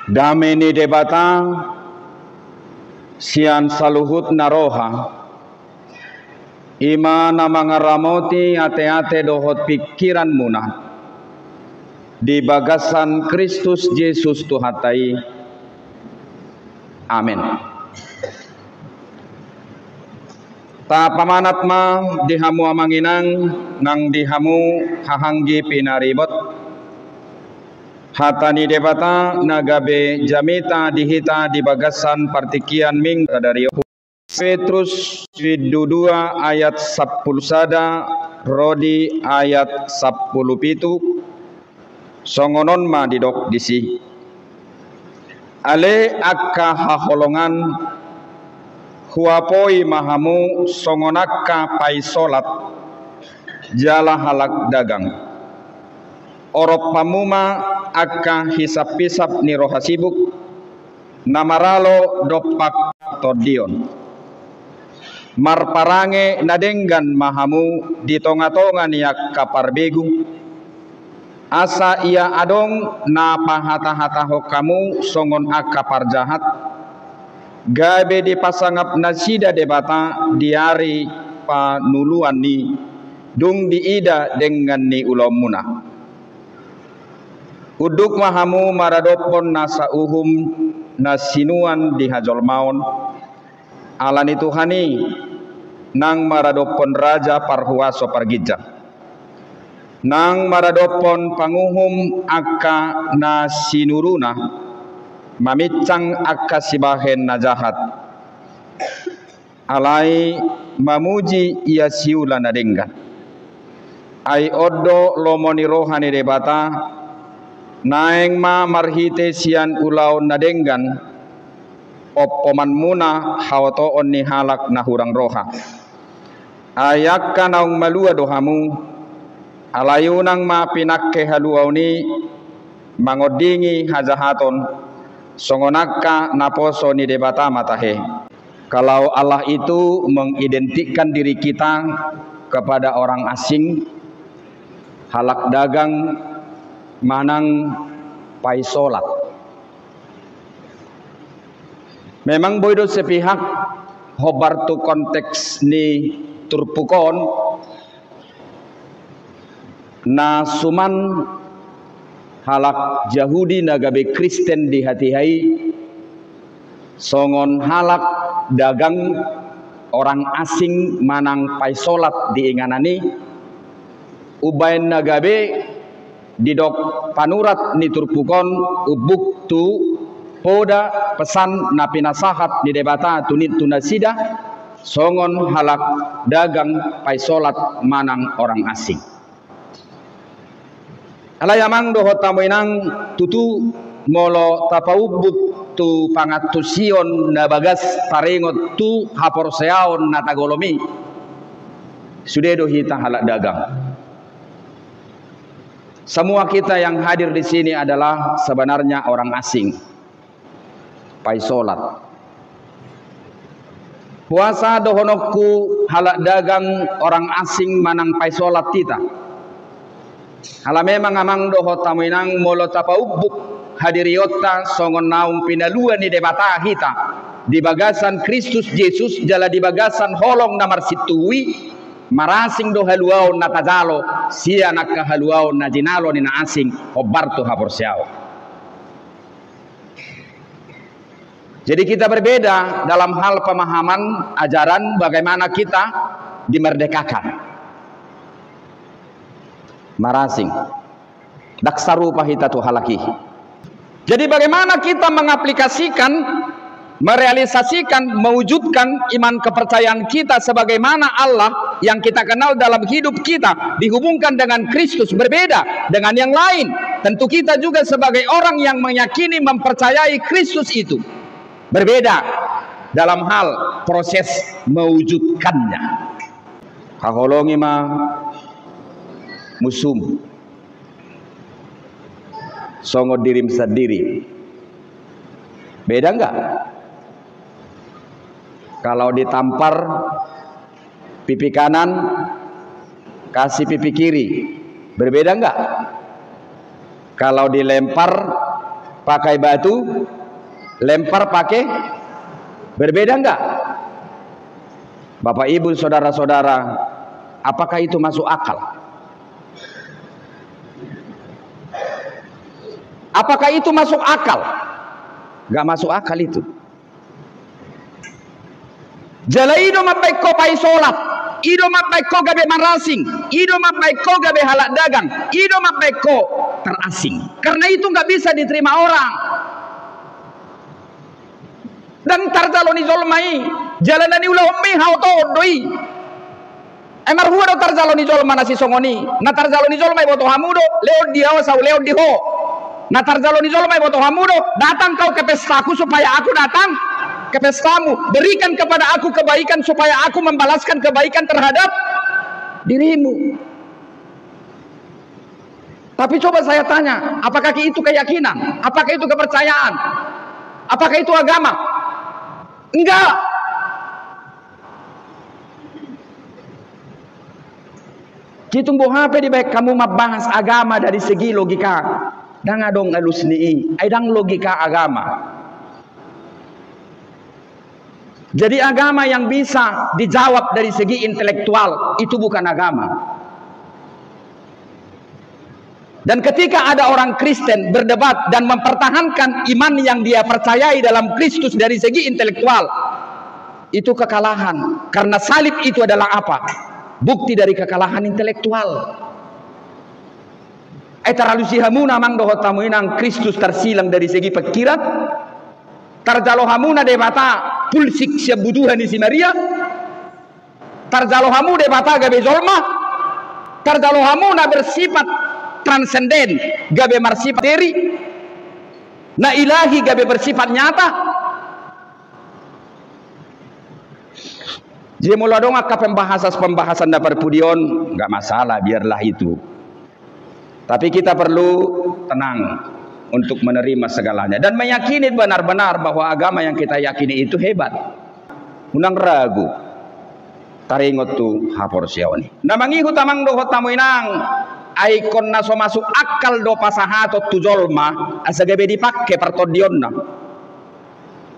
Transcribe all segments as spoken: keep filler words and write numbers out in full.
Dame ni Debata sian saluhutna roha, i ma na mangaramoti ateate dohot pingkiranmuna di bagasan Kristus Jesus Tuhanta i. Amen. Tapamanat ma di hamu amang inang nang di hamu hahaanggi pinaribot hata ni Debata na gabe jamita di hita di bagasan partingkian Minggu sadari on. Petrus bindu dua ayat sampulu sada ro di ayat sampulu pitu. Songon on ma didok disi: Ale angka haholongan, huapoi ma hamu songon angka paisolat jala halak dagang. Orop hamu ma angka hisaphisap ni roha sibuk, na maralo dompak tondion. Marparange na denggan ma hamu di tongatonga ni angka parbegu, asa ia adong na pahatahatahon hamu songon angka parjahat, gabe dipasangap nasida Debata di ari panuluan i, dung diida denggan ni ulaonmuna. Unduk ma hamu maradophon nasa uhum na sinuan di hajolmaon, ala ni Tuhan i, nang maradophon raja parhuaso parginjang, nang maradophon panguhum angka na sinuruna maminsang angka sibahen na jahat. Alai mamuji ia siula na denggan. Ai on do lomo ni roha ni Debata, naeng ma marhite sian ulaon na denggan, pompomanmuna haotoon ni halak na hurang roha. Ai angka naung malua do hamu, alai unang ma pinangke haluaon i mangondingi hajahaton, songon angka naposo ni Debata ma tahe. Kalau Allah itu mengidentikan diri kita kepada orang asing, halak dagang manang paisolat. Memang boi do sepihak hombar tu konteks ni turpuk on, na suman halak Jahudi na gabe Kristen di hatiha i, songon halak dagang, orang asing manang paisolat di inganan i, umbaen na gabe didok panurat ni turpuk on umbuk tu poda pesan na pinasahat ni Debata tu ni, tu nasida, songon halak dagang paisolat manang orang asing. Alai amang dohot hamu inang, tutu molo tapaumbuk tu pangantusion na bagas taringot tu haporseaon na tagolom i, sude do hita halak dagang. Semua kita yang hadir di sini adalah sebenarnya orang asing. Paisolat. Boasa dohononku halak dagang, orang asing manang paisolat hita? Ala memang amang dohot hamu inang, molo tapaumbuk hadirionta songon naung pinalua ni Debata hita di bagasan Kristus Jesus jala di bagasan holong na marsintuhu i, marasing do haluaon na tajalo sian angka haluaon na jinalo ni na asing hombar tu haporseaon. Jadi kita berbeda dalam hal pemahaman ajaran bagaimana kita dimerdekakan. Marasing. Ndang sarupa hita tu halak i. Jadi bagaimana kita mengaplikasikan, merealisasikan, mewujudkan iman kepercayaan kita sebagaimana Allah yang kita kenal dalam hidup kita dihubungkan dengan Kristus, berbeda dengan yang lain. Tentu kita juga sebagai orang yang meyakini, mempercayai Kristus itu berbeda dalam hal proses mewujudkannya. Haholongi ma musum songon dirim sandiri. Beda nggak? Kalau ditampar pipi kanan, kasih pipi kiri, berbeda nggak? Kalau dilempar, Pakai batu, lempar pakai, berbeda enggak? Bapak Ibu, saudara-saudara, apakah itu masuk akal? Apakah itu masuk akal? Enggak masuk akal itu. Jala i do mambaen ho paisolat, i do mambaen ho gabe marasing, i do mambaen ho gabe halak dagang, i do mambaen ho terasing. Karena itu nggak bisa diterima orang. Ndang tarjalo ni jolma i, jala na niulahonmi haotoon do i. Ai marhua do tarjalo ni jolma na sisongon i? Na tarjalo ni jolma iboto hamu do, lehon di ahu asa hulehon di ho. Na tarjalo ni jolma iboto hamu do, datang kau ke pestaku supaya aku datang ke pestamu. Berikan kepada aku kebaikan supaya aku membalaskan kebaikan terhadap dirimu. Tapi coba saya tanya, apakah itu keyakinan? Apakah itu kepercayaan? Apakah itu agama? Enggak. Tung boha pe dibaen hamu mambahas agama dari segi logika, ndang adong alus ni i, ai ndang logika agama. Jadi agama yang bisa dijawab dari segi intelektual itu bukan agama. Dan ketika ada orang Kristen berdebat dan mempertahankan iman yang dia percayai dalam Kristus dari segi intelektual, itu kekalahan. Karena salib itu adalah apa? Bukti dari kekalahan intelektual. Eh, taralusi hamu na amang dohot hamu inang Kristus tarsilang dari segi pikiran? Tarjalo hamu na Debata pulsik sian butuha ni si Maria? Tarjalo hamu Debata gabe jolma? Tarjalo hamu na bersifat transenden, gabe marsifat materi, na ilahi gabe bersifat nyata? Jadi molo adong angka pembahasan-pembahasan na parpudi on, nggak masalah, biarlah itu. Tapi kita perlu tenang untuk menerima segalanya dan meyakini benar-benar bahwa agama yang kita yakini itu hebat. Unang ragu taringot tu haporseaon i. Na mangihut amang dohot hamu inang, ai ingkon na so masuk akal do pasahaton tu jolma asa gabe dipangke partondionna.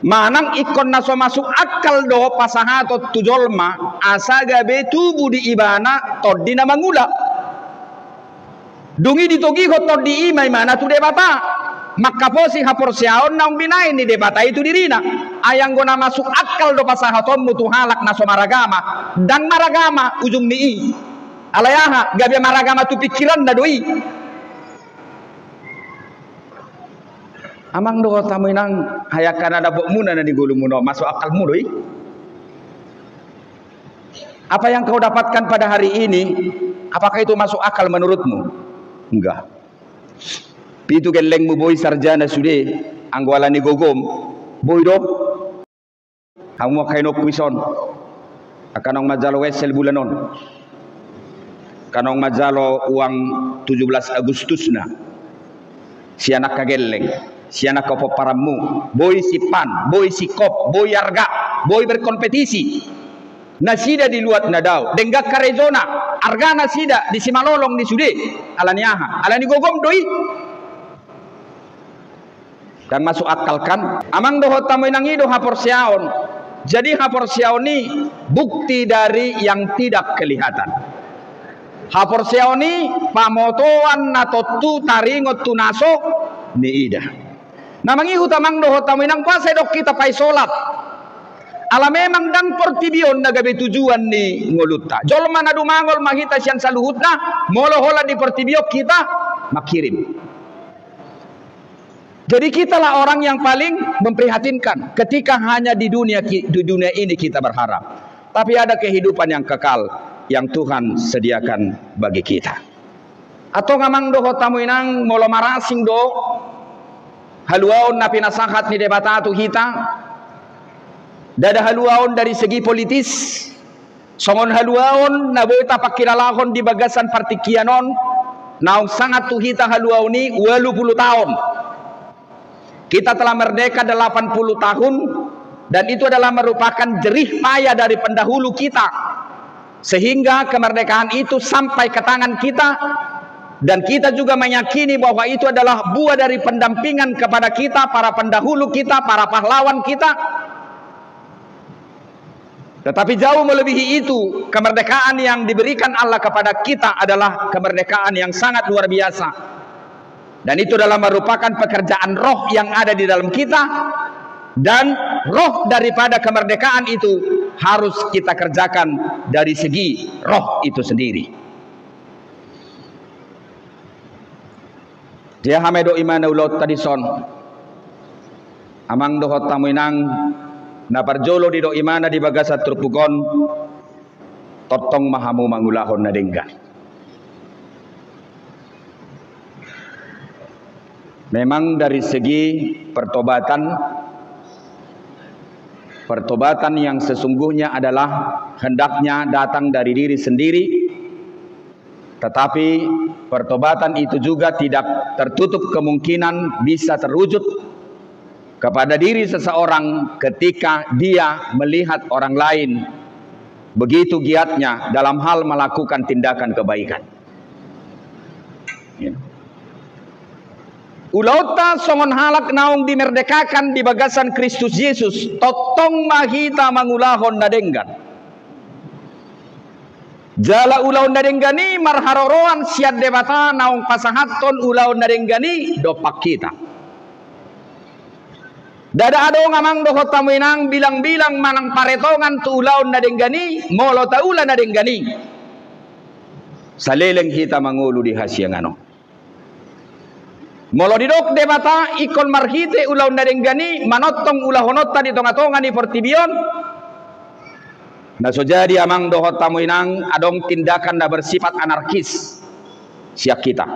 Manang ingkon na so masuk akal do pasahaton tu jolma asa gabe tubu di ibana tondi na mangula. Dung i ditogihon tondi i ma imana tu Debata, mangkaposi haporseaon naung binaen ni Debata i tu dirina. Ai anggo na masuk akal do pasahatonmu tu halak na so maragama, ndang maragama ujung ni i. Alai aha, gabe maragama tu pikiranna do i. Amang dohot hamu inang, hai angka na dapotmuna na di ngolumuna on, masuk akalmu do i? Apa yang kau dapatkan pada hari ini, apakah itu masuk akal menurutmu? Enggak. Pitu gellengmu boi sarjana sude, anggo ala ni gogom, boi do? Hamu angka inongku dison, angka naung manjalo wesel bulan on, angka naung manjalo uang tujuh belas Agustusna, sian angka gelleng, sian angka pomparanmu, boi si pan, boi si kop, boi arga, boi berkompetisi. Nasida di luat na dao, denggan karejona, arga nasida di simalolong ni sude. Ala ni aha? Ala ni gogom do i. Ndang masuk akal kan? Amang dohot hamu inang, i do haporseaon. Jadi haporseaon i bukti dari yang tidak kelihatan. Haporseaon i pamotoan na tontu taringot tu na so niida. Na mangihut amang dohot hamu inang, boasa didok hita paisolat? Ala memang ndang portibi on na gabe tujuan ni ngolunta. Jolma na dumangol ma hita sian saluhutna, molo holan di portibi on hita mangkirim. Jadi kitalah orang yang paling memprihatinkan ketika hanya di dunia ki-, di dunia ini kita berharap. Tapi ada kehidupan yang kekal yang Tuhan sediakan bagi kita. Antong amang dohot hamu inang, molo marasing do haluaon na pinasahat ni Debata tu hita, ndada haluaon dari segi politis, songon haluaon na boi tapangkilalahon di bagasan partingkian on, naung sangap tu hita haluaon i ualu pulu taon. Kita telah merdeka delapan puluh tahun, dan itu adalah merupakan jerih payah dari pendahulu kita. Sehingga kemerdekaan itu sampai ke tangan kita, Dan kita juga meyakini bahwa itu adalah buah dari pendampingan kepada kita, para pendahulu kita, para pahlawan kita. Tetapi jauh melebihi itu, kemerdekaan yang diberikan Allah kepada kita adalah kemerdekaan yang sangat luar biasa. Dan itu adalah merupakan pekerjaan roh yang ada di dalam kita, dan roh daripada kemerdekaan itu harus kita kerjakan dari segi roh itu sendiri. Dia hame do imana ulaonta dison. Amang dohot hamu inang, na parjolo didok imana di bagasan turpuk on, tongtong ma hamu mangulahon na denggan. Memang dari segi pertobatan, pertobatan yang sesungguhnya adalah hendaknya datang dari diri sendiri, tetapi pertobatan itu juga tidak tertutup kemungkinan bisa terwujud kepada diri seseorang ketika dia melihat orang lain begitu giatnya dalam hal melakukan tindakan kebaikan. Ya. Ulaonta songon halak naung dimerdekakan di bagasan Kristus Jesus, tongtong ma hita mangulahon na denggan. Jala ulaon na denggan i marharoroan sian Debata naung pasahathon ulaon na denggan i dompak hita. Ndada adong amang dohot hamu inang bilang-bilang manang paretongan tu ulaon na denggan i, molo taula na denggan i. Saleleng hita mangolu di hasiangan on. Molo didok Debata ingkon marhite ulaon na denggan i manongtong ulahononta di tonga-tonga ni portibi on, na so jadi amang dohot hamu inang adong tindakan na bersifat anarkis sian hita.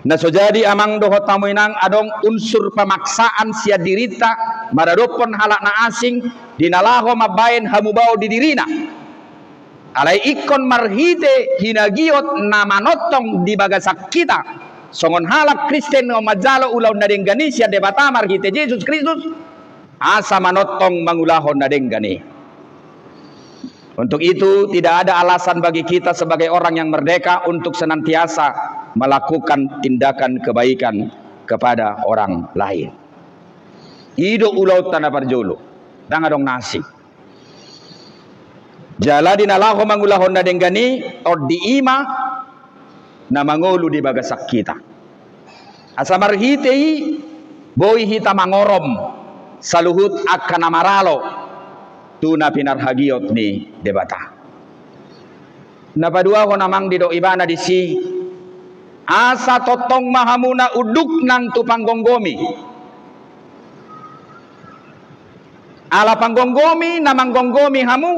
Na so jadi amang dohot hamu inang adong unsur pemaksaan sian dirinta maradophon halak na asing di na laho mambahen hamubaon di dirina. Alai ingkon marhite hinagiot na manongtong di bagasan hita songon halak Kristen na manjalo ulaon na denggan i sian Debata marhite Jesus Kristus, asa manongtong mangulahon na denggan i. Untuk itu, tidak ada alasan bagi kita sebagai orang yang merdeka untuk senantiasa melakukan tindakan kebaikan kepada orang lain. I do ulaonta na parjolo, ndang adong na asing. Jala di na laho mangulahon na denggan i, tondi i ma na mangolu di bagasan hita. Asa marhite i boi hita mangorom saluhut angka na maralo tu na pinarhagiot ni Debata. Na paduahon amang didok ibana disi, asa tongtong ma hamuna unduk nang tu panggomgomi. Ala panggomgomi na manggomgomi hamu,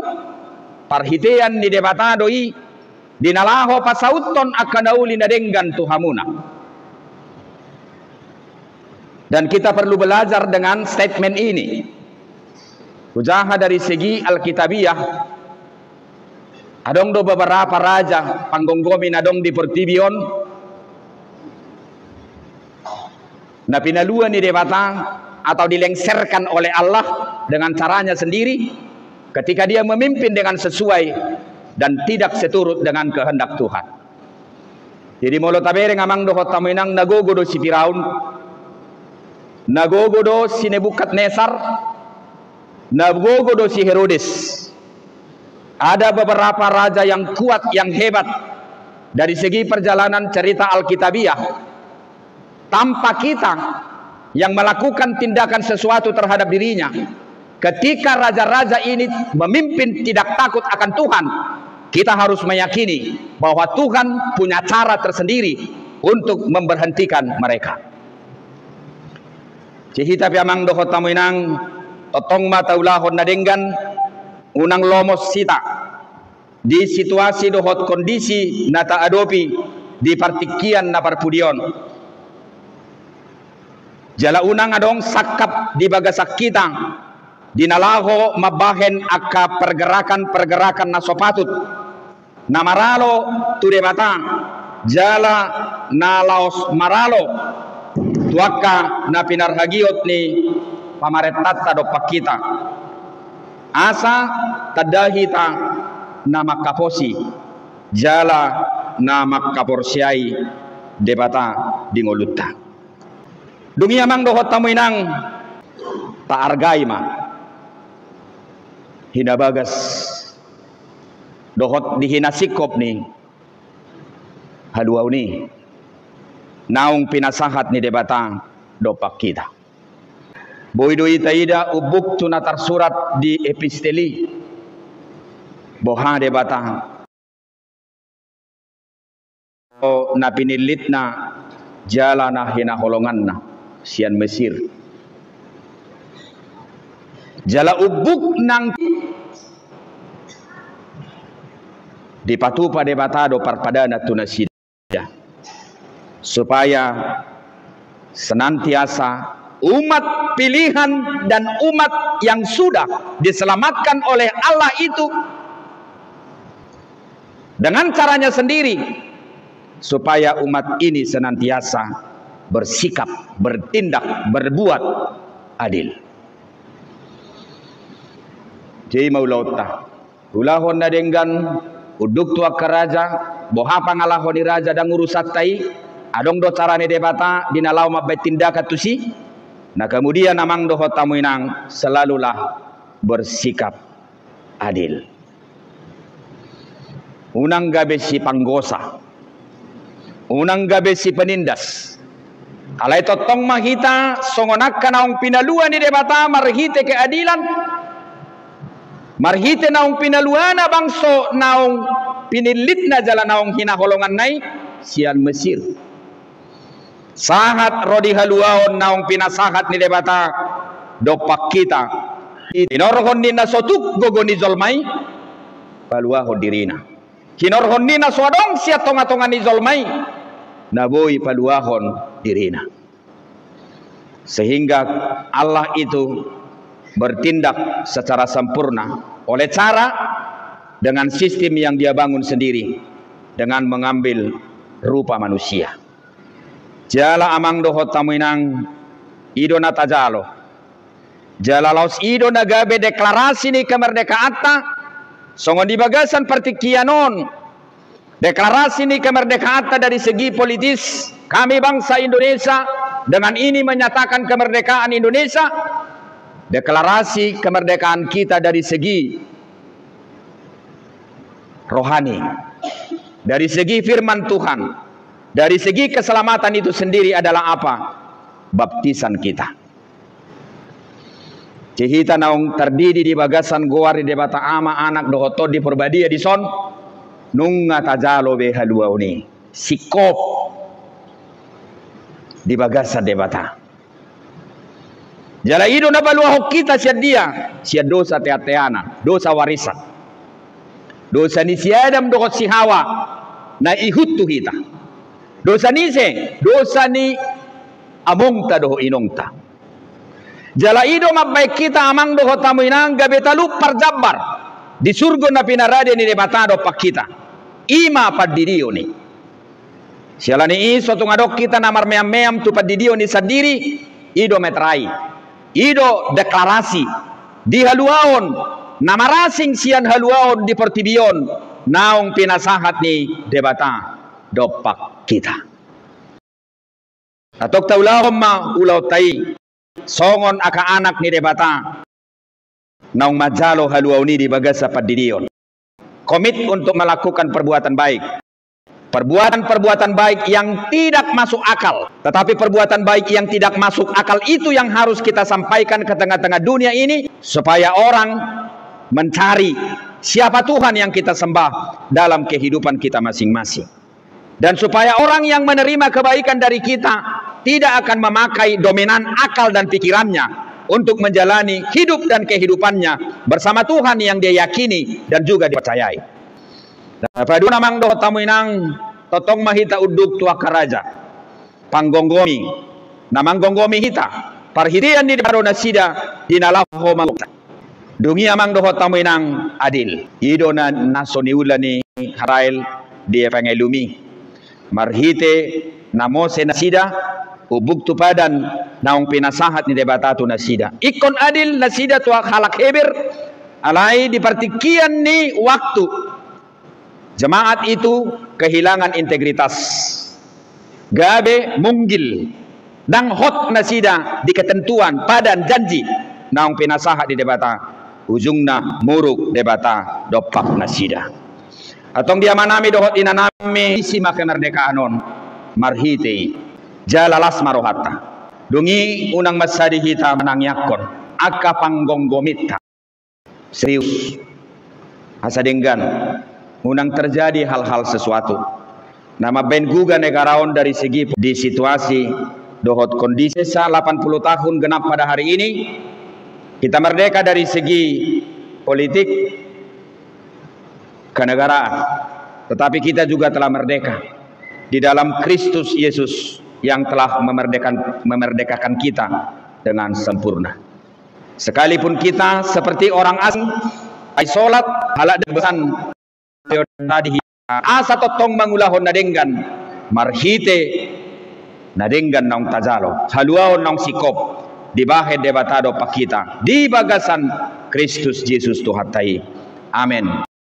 parhitean ni Debata do i, di na laho pasauthon angka na uli na denggan tu hamuna. Dan kita perlu belajar dengan statement ini. Hujaha dari segi Alkitabiah, adong do beberapa raja panggomgomi na adong di portibi on, na pinalua ni Debata atau dilengsarkan oleh Allah dengan caranya sendiri ketika dia memimpin dengan sesuai dan tidak seturut dengan kehendak Tuhan. Jadi molo tabereng amang dohot hamu inang, na gogo do si Firaun, na gogo do si Nebukadnesar, na gogo do si Herodes. Ada beberapa raja yang kuat, yang hebat dari segi perjalanan cerita Alkitabiah. Tanpa kita yang melakukan tindakan sesuatu terhadap dirinya, ketika raja-raja ini memimpin tidak takut akan Tuhan, kita harus meyakini bahwa Tuhan punya cara tersendiri untuk memberhentikan mereka. Jadi hita pe amang dohot hamu inang, tongtong ma taulahon na denggan, unang lomos hita di situasi dohot kondisi na taadopi di partingkian na parpudi on. Jala unang adong sangkap di bagasan hita di na laho mambahen angka pergerakan-pergerakan na so patut, na maralo tu Debata, jala na laos maralo tu angka na pinarhagiot ni pamarentanta dompak hita. Asa tanda hita na mangkaposi, jala na mangkaporseai Debata di ngolunta. Dung i amang dohot hamu inang, taargai ma hinabagas dohot di hinasingkop ni haluaon i naung pinasahat ni Debata dompak hita. Boi do hita ida umbuk tu na tarsurat di epistel i, boha Debata na pinillitna jala na hinaholonganna sian Mesir. Jala umbuk nang dipatupa Debata do parpadana tu nasida, supaya senantiasa umat pilihan dan umat yang sudah diselamatkan oleh Allah itu dengan caranya sendiri, supaya umat ini senantiasa bersikap, bertindak, berbuat adil. Jadi ma ulaonta, ulahon na denggan, unduk tu angka raja, boha pangalaho ni raja, ndang urusanta i. Adong do cara ni Debata di na laho mambahen tindakan tusi. Na kemudian amang dohot hamu inang, selalulah bersikap adil. Unang gabe sipanggosa, unang gabe sipenindas. Alai tongtong ma hita songon angka naung pinalua ni Debata marhite keadilan, marhite naung pinaluana bangso naung pinillitna jala naung hinaholonganna i sian Mesir. Sahat ro di haluaon naung pinasahat ni Debata dompak hita, hinorhon ni na so tuk gogo ni jolma i paluahon dirina. Hinorhon ni na so adong sian tonga-tonga ni jolma i na boi paluahon dirina. Sehingga Allah itu bertindak secara sempurna oleh cara dengan sistem yang Dia bangun sendiri dengan mengambil rupa manusia. Jala amang dohot hamu inang, i do na tajalo. Jala laos i do na gabe deklarasi ni kemerdekaanta, songon di bagasan partingkian on. Deklarasi ni kemerdekaanta dari segi politis, kami bangsa Indonesia dengan ini menyatakan kemerdekaan Indonesia. Deklarasi kemerdekaan kita dari segi rohani, dari segi firman Tuhan, dari segi keselamatan itu sendiri adalah apa? Baptisan kita. Jadi hita naung tardidi di bagasan goar ni Debata Ama, Anak dohot Tondi Porbadia dison, nunga tajalo be haluaon i, singkop di bagasan Debata. Jala i do na paluahon hita sian dia, sian dosa teateana, dosa warisan. Dosa ni si Adam dohot si Hawa na ihut tu hita. Dosa ni ise? Dosa ni amongta dohot inongta. Jala i do mambahen hita amang dohot hamu inang gabe talup parjambar di surgo na pinarade ni Debata dompak hita. I ma pandidion i. Siala ni i so tung adong hita na marmeam-meam tu pandidion i sandiri, i do meterai, i do deklarasi di haluaon na marasing sian haluaon di portibi on naung pinasahat ni Debata dompak hita. Antong taulahon ma ulaonta i songon angka anak ni Debata naung manjalo haluaon i di bagasan pandidion. Komit untuk melakukan perbuatan baik. Perbuatan-perbuatan baik yang tidak masuk akal. Tetapi perbuatan baik yang tidak masuk akal itu yang harus kita sampaikan ke tengah-tengah dunia ini, supaya orang mencari siapa Tuhan yang kita sembah dalam kehidupan kita masing-masing. Dan supaya orang yang menerima kebaikan dari kita tidak akan memakai dominan akal dan pikirannya untuk menjalani hidup dan kehidupannya bersama Tuhan yang dia yakini dan juga dipercayai. Na paduahon amang dohot hamu inang, tongtong ma hita unduk tu angka raja, panggomgomi, na manggomgomi hita, parhitean ni Debata do nasida di na laho manggomi. Dung i amang dohot hamu inang, adil. I do na, na so niula ni Israel di Evangelium i. Marhite na mose nasida umbuk tu padan naung pinasahat ni Debata tu nasida. Ingkon adil nasida tu halak Heber, alai di partingkian ni waktu, jemaat itu kehilangan integritas. Gabe munggil, ndang hot nasida di ketentuan, padan, janji naung pinasahat ni Debata, ujungna muruk Debata dompak nasida. Antong di amanami dohot inanami, isi ma kemerdekaan on marhite i, jala las ma rohanta. Dung i unang mansadi hita manangiangkon angka panggomgominta. Serius. Asa denggan, unang terjadi hal-hal sesuatu na mambaen guga negara on dari segi, di situasi dohot kondisi. Delapan puluh tahun genap pada hari ini, kita merdeka dari segi politik kenegaraan, tetapi kita juga telah merdeka di dalam Kristus Yesus yang telah memerdekakan, memerdekakan kita dengan sempurna. Sekalipun kita seperti orang asing, isolat, halak debasan, asa tongtong mangulahon na denggan, marhite na denggan naung tajalo, haluaon naung singkop dibahen Debata dompak hita di bagasan Kristus Jesus Tuhanta i. Amen.